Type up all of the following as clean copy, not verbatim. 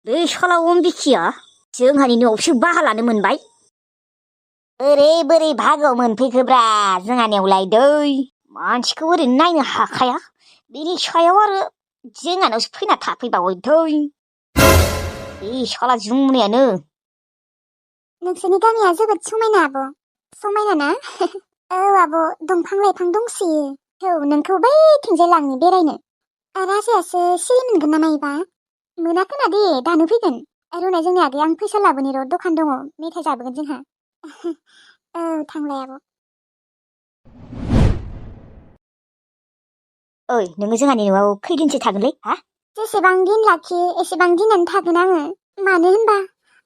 बे साला अम्बिखिया जोंहानि न'आवसो बाहा लानो मोनबाय। बोरै भागोआव मोनफैखोब्रा जोंहानियावलाय दै मानसिखौ ओरैनो नायनो हाखाया बेनि सायाव आरो जोंहानावसो फैना थाफैबावो दै बे साला जुमुनायानो। नोंसोरनि गामिया जोबोद समायना आब'। समायना ना? औ आब' दंफां लाइफां दंसोयो। औ नोंखौ बैथिंजाय लांनि बेरायनो। राजायासो सिरि मोनगोन ना मायोबा? मोना खोना दे दानो फैगोन। रुनाय जोंनि आगै आं फैसा लाबोनि र' दखान दङ मेथाइ जाबोगोन जोंहा। औ थांलाय आब'। ओइ नोङो जोंहानि न'आव खैदिनसो थागोनलै हा? जेसेबां दिन लाखियो एसेबां दिनानो थागोन आङो। मानो होनबा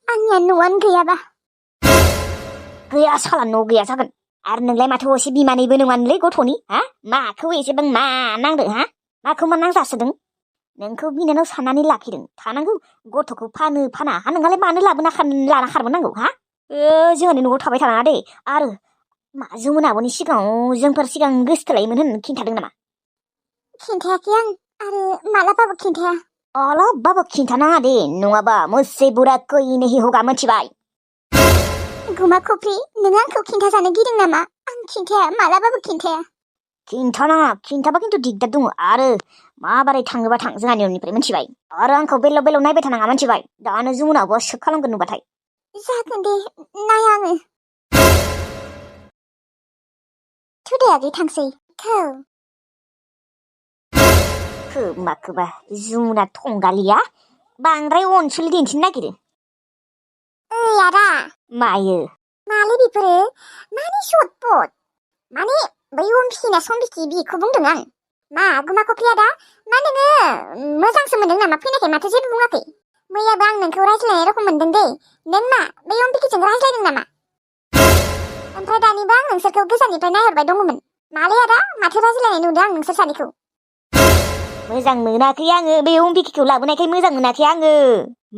आंनिया न'आनो गैयाबा। गैया साला न' गैया जागोन। आरो नोंलाय माथो असे बिमानैबो नङानोलै गथ'नि हा? माखौ एसेबां मा नांदों हा? माखौ मा नांजासोदों? नोंखौ बिनानाव साननानै लाखिदों थानांगौ गथ'खौ फानो फाना हा नोंहालाय मानो लाना खारबोनांगौ हा? जोंहानि न'आव थाबाय थानाङा दे। आरो मा जमुना आब'नि सिगाङाव जोंफोर सिगां गोसथोलायोमोन होननानै खिन्थादों नामा? खिन्थायाखै आं आरो मालाबाबो खिन्थाया। मालाबाबो खिन्थानाङा दे नङाबा मुझसे बुरा कोई नहीं होगा मिथिबाय? गुमा खफ्रि नों आंखौ खिन्थाजानो गिदों नामा? आं खिन्थाया मालाबाबो खिन्थाया। खिन्थानाङा खिन्थाबा खिन्थु दिगदार दङ। आरो माबारै थाङोबा थां जोंहानि न'निफ्राय मिथिबाय? आरो आंखौ बेलाव बेलाव नायबाय थानाङा मिथिबाय? दानो जमुना आब'आ सोख खालामगोन नुबाथाय। जागोन दे नाया आङो। थुदे आगै थांसै थौ। माखोबा जमुना थंगालिया बांद्राय अनसुलि दिन्थिनो नागिरो। ओइ आदा मायो? मालै बेफोरो मानि सटपट माने बै अम्बिखिना सम्बिखि बिखौ बुंदों आं। मा गुमा खफ्रि आदा मा नोङो मोजांसो मोनदों नामा फैनायखाय माथो जेबो बुङाखै? मैयाबो आं नोंखौ रायज्लायनाय रखम मोनदों दै। नों मा बै अम्बिखिजों रायज्लायदों नामा? ओमफ्राय दानिबा आं नोंसोरखौ गोजाननिफ्राय नायहरबाय दङमोन। मालै आदा माथो रायज्लायनाय नुदों आं नोंसोर सानैखौ। मोजां मोनाखै आङो बे अम्बिखिखौ लाबोनायखाय मोजां मोनाखै आङो।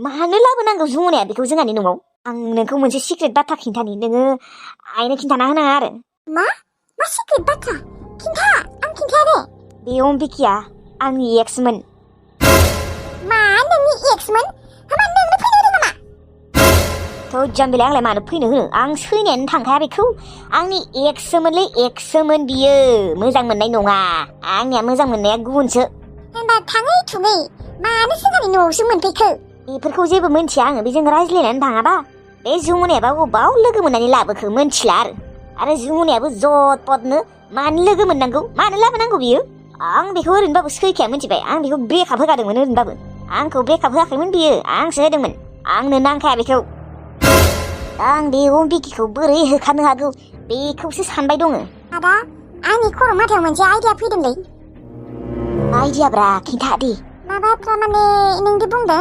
मानो लाबोनांगौ जमुनाया बेखौ जोंहानि न'आव? आं नोंखौ मोनसे सिक्रेट बाथ्रा खिन्थानि नोङो आइनो खिन्थाना होनाङा आरो। मा सिक्रेट बाथ्रा? खिन्था आं खिन्थाया दे। बे अम्बिखिया आंनि एक्समोन। मा नोंनि एक्समोन? होमबा नोंनो फैनो होदों नामा? थ' जाम्बिलाय आंलाय मानो फैनो होनो? आं सैनायानो थांखाया बेखौ। आंनि एक्ससोमोनलै एक्ससोमोन बियो मोजां मोननाय नङा। आंनिया मोजां मोननाया गुबुनसो। होनबा थाङै थुङै मानो जोंहानि न'आवसो मोनफैखो? बेफोरखौ जेबो मिन्थिया आङो बेजों रायज्लायनानै थाङाबा। बे जमुनायाबा अबाव लोगो मोननानै लाबोखो मिन्थिला आरो जमुनायाबो जट पटनो मानो लोगो मोननांगौ मानो लाबोनांगौ बियो? आं बेखौ ओरैनोबाबो सैखाया मिथिबाय? आं बेखौ ब्रेकआप होखादोंमोन ओरैनोबाबो। आंखौ ब्रेकआप होआखैमोन बियो आंसो होदोंमोन। आंनो नांखाया बेखौ। आं बे अम्बिखिखौ बोरै होखारनो हागौ बेखौसो सानबाय दङ। आदा आंनि खर' माथायाव मोनसे आइडिया फैदोंलै। आइडियाब्रा खिन्था दे। माबा थारमाने नोंदि बुंदों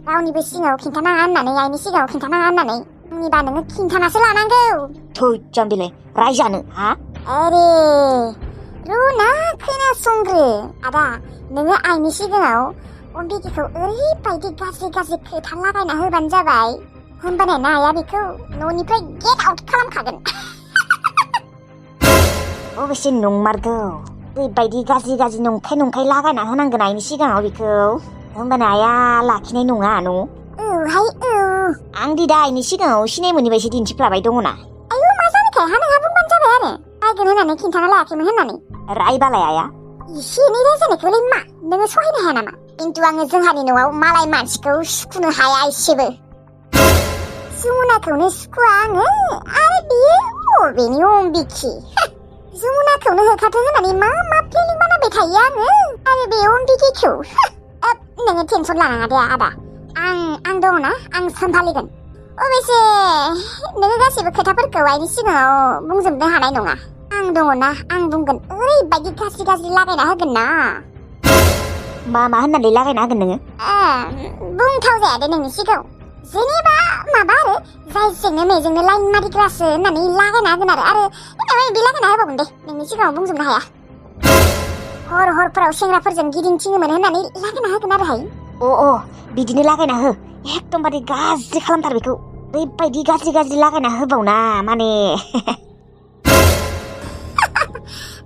रावनिबो सिगाङाव खिन्थानाङा होननानै आइनि सिगाङाव खिन्थानाङा होननानै। आंनिबा नोङो खिन्थानासो लानांगौ। थै जाम्बिलाय रायजानो हा? आरे रुना खोनासंग्रो आदा नोङो आइनि सिगाङाव अम्बिखिखौ ओरैबायदि गाज्रि खोथा लागायना होबानो जाबाय। होमबाना आइया बेखौ न'निफ्राय गेट आउट खालामखागोन। अबेसे नंमारगौ। ओरैबायदि गाज्रि नंखाय लागायना होनांगोन आइनि सिगाङाव बेखौ। होमबाना आइया लाखिनाय नङा न'। औहाय औ। आं दि दा आइनि सिगाङाव सिनाय मोनि बायदि दिन्थिफ्लाबाय दङना। आयौ मा जानायखाय हा नोंहा बुंबानो जाबाय आरो रायगोन होननानै खिन्थाना लायाखैमोन होननानै। रायबालाय आइया? इसे एनै रायजानायखौलाय मा नोङो सहायनो हाया नामा? खिन्थु आङो जोंहानि न'आव मालाय मानसिखौ सुखुनो हाया एसेबो। जमुनाखौनो सुखुवा आङो आरो बियो बबेनि अम्बिखि? जमुनाखौनो होखारथों होननानै मा प्लेनिं बानायबाय थायो आङो आरो बे अम्बिखिखौ। नोङो टेनसन लानाङा दे आदा आं दङना आं सामलायगोन। अबेसे नोङो गासैबो खोथाफोरखौ आइनि सिगाङाव बुंजोबनो हानाय नङा। आं दङना आं बुंगोन ओरैबायदि गाज्रि लागायना होगोन ना। मा होननानै लागायना होगोन नोङो? बुंथाव जाया दे नोंनि सिगाङाव। जेनेबा माबा आरो जायजोंनो मेजोंनो लाइन मारिग्रासो होननानै लागायना होगोन आरो बिदि लागायना होबावगोन दे नोंनि सिगाङाव बुंजोबनो हाया। हरफोराव सेंग्राफोरजों गिदिंथिङोमोन होननानै लागायना होगोन आरोहाय। अ बिदिनो लागायना हो। एकदमबारे गाज्रि खालामथार बेखौ। ओरैबायदि गाज्रि लागायना होबावना माने।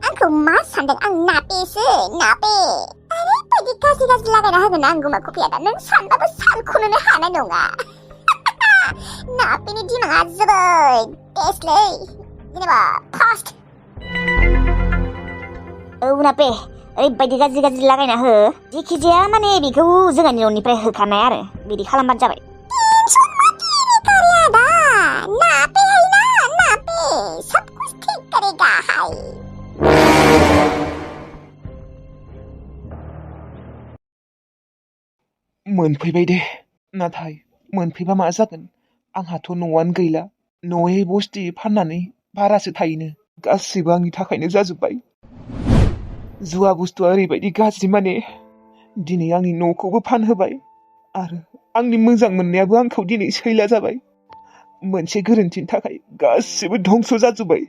आंखौ मा सानदों आं नापेसो नापे। आरे बायदि गाज्रि लागायना होगोन आं गुमा कफिया दा नों सानबाबो सानख'नोनो हानाय नङा नाफिनि दिमागा जोबोद टेस्टलै जेनेबा फास्ट नापे ओरैबायदि गाज्रि लागायना हो जेखिजाया माने बेखौ जोंहानि न'निफ्राय होखानाय आरो बिदि खालामबानो जाबाय टेंशन मत लेने का रे आदा नापे है ना नापे सब कुछ ठीक करेगा हाय मोनफैबाय दे नाथाय मोनफैबा मा जागोन आंहाथ' न'आनो गैला न'यै बस्थि फाननानै भारासो थायोनो गासैबो आंनि थाखायनो जाजोब्बाय जुवा बुस्थुआ ओरैबायदि गाज्रि माने दिनै आंनि न'खौबो फानहोबाय आरो आंनि मोजां मोननायाबो आंखौ दिनै सैला जाबाय मोनसे गोरोन्थिनि थाखाय गासिबो धंस जाजोब्बाय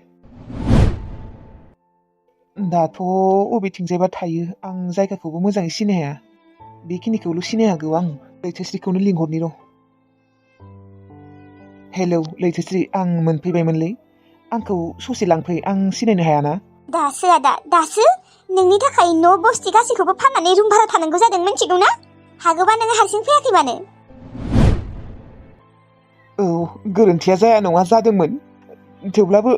दाथ' अबेथिंजायबा थायो आं जायगाखौबो मोजाङै सिनाया बेखिनिखौल' सिनाय हागौ आं लैथोस्रिखौनो लिंहरनि र' हेलौ लैथोस्रि आं मोनफैबायमोनलै आंखौ ससे लांफै आं सिनायनो हायाना दासो आदा दासो नोंनि थाखाय न' बस्ति गासैखौबो फाननानै रुम भारा थानांगौ जादों मिथिगौ ना हागौबा नोङो हारसिं फैयाखै मानो औ गोरोन्थिया जाया नङा जादोंमोन थेवब्लाबो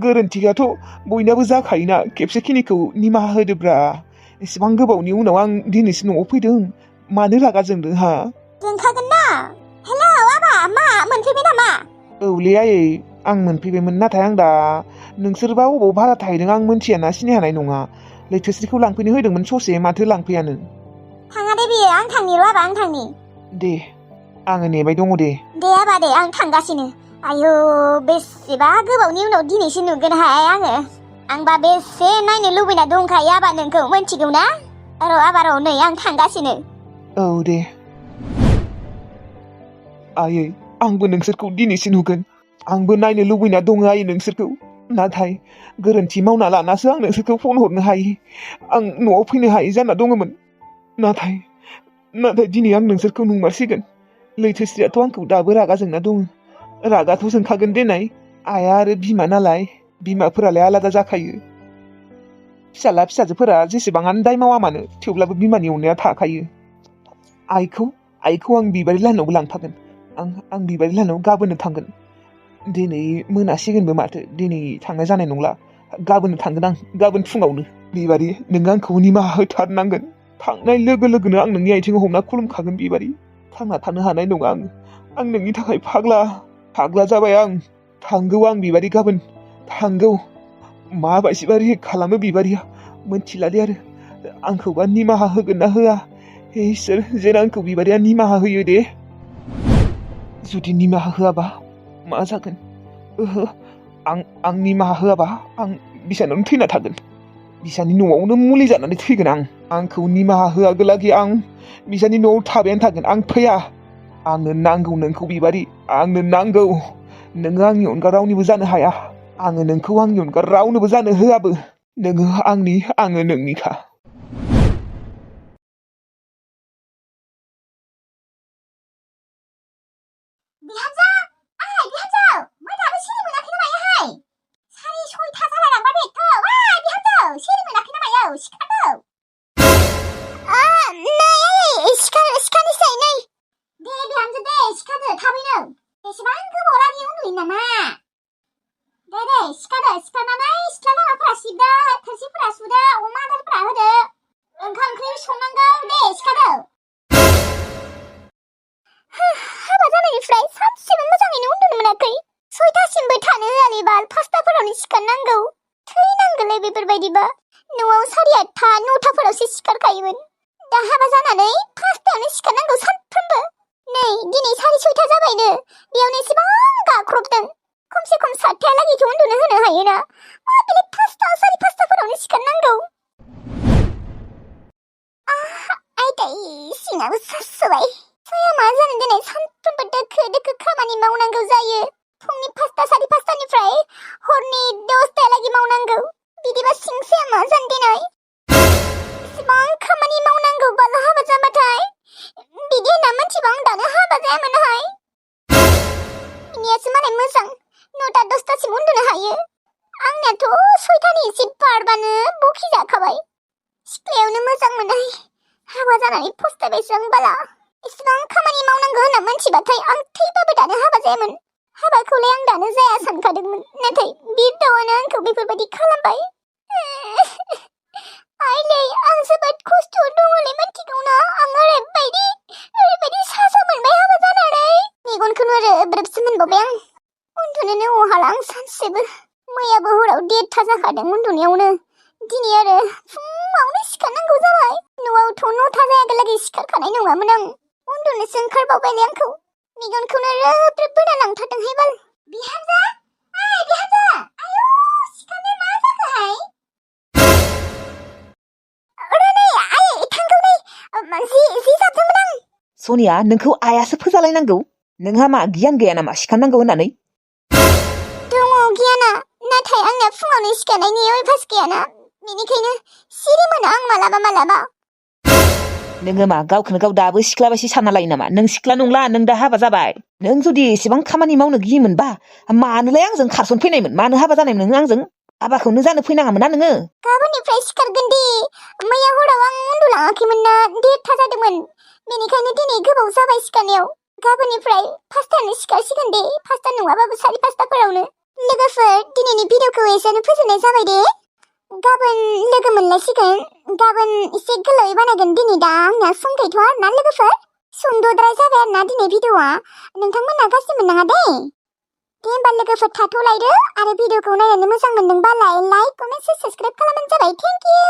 गोरोन्थियाथ' बयनाबो जाखायोना खेबसेखिनिखौ निमाहा होदोब्रा एसेबां गोबावनि उनाव आं दिनैसो न'आव फैदों मानो रागा जोंदों हा जोंखागोन ना हेलौ आबा मा मोनफैबाय नामा औलै आयै आं मोनफैबायमोन नाथाय आं दा नोंसोरबा अबाव भारा थाहैदों आं मोनथियाना सिनाय हानाय नङा लैथोस्रिखौ लांफैनो होदोंमोन ससे माथो लांफैयानो थाङा दे बियो आं थांनि र' आबा आं थांनि दे आङो नेबाय दङ दे आबा दे आं थांगासिनो आयौ बेसेबा गोबावनि उनाव दिनैसो नुगोनहाय आङो आंबा बेसे नायनो लुबैना दंखायो आबा नोंखौ मिथिगौ ना र' आबा र' नै आं थांगासिनो औ दे आयै आंबो नोंसोरखौ दिनैसो नुगोन आंबो नायनो लुबैना दङ आयै नोंसोरखौ नाथाय गोरोन्थि मावना लानासो आं नोंसोरखौ फन हरनो हायै आं न'आव फैनो हायै जाना दङमोन नाथाय दिनै आं नोंसोरखौ नुमारसिगोन लैथोस्रियाथ' आंखौ दाबो रागा जोंना दङ रागाथ' जोंखागोन देनाय आइया आरो बिमा नालाय बिमाफोरालाय आलादा जाखायो फिसाला फिसाजोफोरा जेसेबाङानो दाय मावा मानो थेवब्लाबो बिमानि अननाया थाखायो आइखौ आं बिबारि लाहानावबो लांफागोन आं बिबारि लाहानाव गाबोननो थांगोन दिनै मोनासिगोनबो माथो दिनै थांनाय जानाय नंला गाबोननो थांगोन आं गाबोन फुङावनो बिबारि नों आंखौ निमाहा होथारनांगोन थांनाय लोगो लोगोनो आं नोंनि आथिङाव हमना खुलुमखागोन बिबारि थांना थानो हानाय नङा आं नोंनि थाखाय फाग्ला जाबाय आं थांगौ आं बिबारि गाबोन थांगौ माबायदिबा रियेक्ट खालामो बिबारिया मोनथिलादे आरो आंखौबा निमाहा होगोन ना होआ हे इसोर जेन आंखौ बिबारिया निमाहा होयो दे जुदि निमाहा होआबा मा जागोन ओहो आं निमाहा होआबा आं बिसानावनो थैना थागोन बिसानि न'आवनो मुलि जानानै थैगोन आंखौ निमाहा होआगोलागि आं बिसानि न'आव थाबायानो थागोन आं फैया आंनो नांगौ नोंखौ बिबारि आंनो नांगौ नोङो आंनि अनगा रावनिबो जानो हाया आङो नोंखौ आंनि अनगा रावनोबो जानो होआबो नोङो आंनि आङो नोंनिखा बिहामजो बिहामजो मा दाबो सिरि मोनाखै ना मायोहाय 6:30 जालायलांबाय बेथ' बिहामजो सिरि मोनाखै ना मायो सिखारदो नै सिखारनोसै नै दे बिहामजो दे सिखारदो थाबैनो बेसेबां गोबाव लागै उन्दुयो नामा दे सिखारनानै सिथ्ला लामाफोरा सिबदो थोरसिफोरा सुदो अमा आदारफोरा होदो ओंखाम ओंख्रि संनांगौ दे सिखारदो हाबा जानायनिफ्राय सानसेबो मोजाङैनो उन्दुनो मोनाखै 6:00सिमबो थानो होआलै बाल 5:00फोरावनो सिखारनांगौ थैनांगौलै बेफोरबायदिबा न'आव 8:30 9:00फोरावसो सिखारखायोमोन दा हाबा जानानै 5:00आवनो सिखारनांगौ सानफ्रोमबो नै दिनै 6:30 जाबायनो बेयावनो एसेबां गाख्रबदों खमसे खम 7:00लागैथ' उन्दुनो होनो हायोना माबोरै 5:00 5:30फोरावनो सिखारनांगौ आयदै सिङाबो सासोबाय साया मा जानो दिनै सानफ्रोमबो दोखो खामानि मावनांगौ जायो फुंनि 5:00 5:30निफ्राय हरनि 10:00लागै मावनांगौ बिदिबा सिंसाया मा जानो दिनै इसेबां खामानि मावनांगौ बाल हाबा जाबाथाय बिदि होनना मोनथिबा आं दानो हाबा जायामोनहाय बिनियासो मालाय मोजां 9:00 10:00सिम उन्दुनो हायो आंनियाथ' 6:00नि एसे बारबानो बखि जाखाबाय सिख्लायावनो मोजां मोनहाय हाबा जानानै फस्थायबायसो आं बाला इसेबां खामानि मावनांगौ होनना मोनथिबाथाय आं थैबाबो दानो हाबा जायामोन हाबाखौलाय आं दानो जाया सानखादोंमोन नाथाय बे दाउआनो आंखौ बेफोरबायदि खालामबाय आइलै आं जोबोद खस्थ' दङलै मिथिगौना आं ओरैबायदि साजा मोनबाय हाबा जानानै मेगनखौनो रोब्रोबसो मोनबावबाय आं उन्दुनोनो हाला आं सानसेबो मैयाबो हराव 1:30 जाखादों उन्दुनायावनो दिनै आरो फुङावनो सिखारनांगौ जाबाय न'आवथ' 9:00 जायागोलागै सिखारखानाय नङामोन आं उन्दुनोसो ओंखारबावबायलै आंखौ मेगनखौनो रोब्रोब बोना लांथारदोंहाय बाल बिहामजो बिहामजो आयौ सिखारनो मा जाखोहाय जि जादोंमोन आं सनिया नोंखौ आइयासो फोजालायनांगौ नोंहा मा गियान गैया नामा सिखारनांगौ होननानै दङ गियाना नाथाय आंना फुङावनो सिखारनायनि अयभास गैयाना बेनिखायनो सिरि मोनो आं मालाबा नोङो मा गावखौनो गाव दाबो सिख्ला बायदि सानना लायो नामा नों सिख्ला नंला नों दा हाबा जाबाय नों जुदि एसेबां खामानि मावनो गियोमोनबा मानोलाय आंजों खारसन फैनायमोन मानो हाबा जानायमोन नों आंजों हाबाखौनो जानो फैनाङामोन ना नोङो गाबोननिफ्राय सिखारगोन दे मैया हराव आं उन्दुलाङाखैमोन ना 1:30 जादोंमोन बेनिखायनो दिनै गोबाव जाबाय सिखारनायाव गाबोननिफ्राय 5:00 सिखारसिगोन दे 5:00 नङाबाबो 5:30 लोगोफोर दिनैनि भिडिअखौ एसेयावनो फोजोबनाय जाबाय दे गाबोन लोगो मोनलायसिगोन गाबोन एसे गोलावै बानायगोन दिनै दा आंना सम गैथ'आ आरोना लोगोफोर सुंद'द्राय जाबाय आरोना दिनै भिडिअआ नोंथांमोना गाज्रि मोननाङा दे होमबा लोगोफोर थाथ'लायदो आरो भिडिअखौ नायनानै मोजां मोनदोंबा लाइक कमेन्ट साबस्क्राइब खालामबानो जाबाय थेंक इउ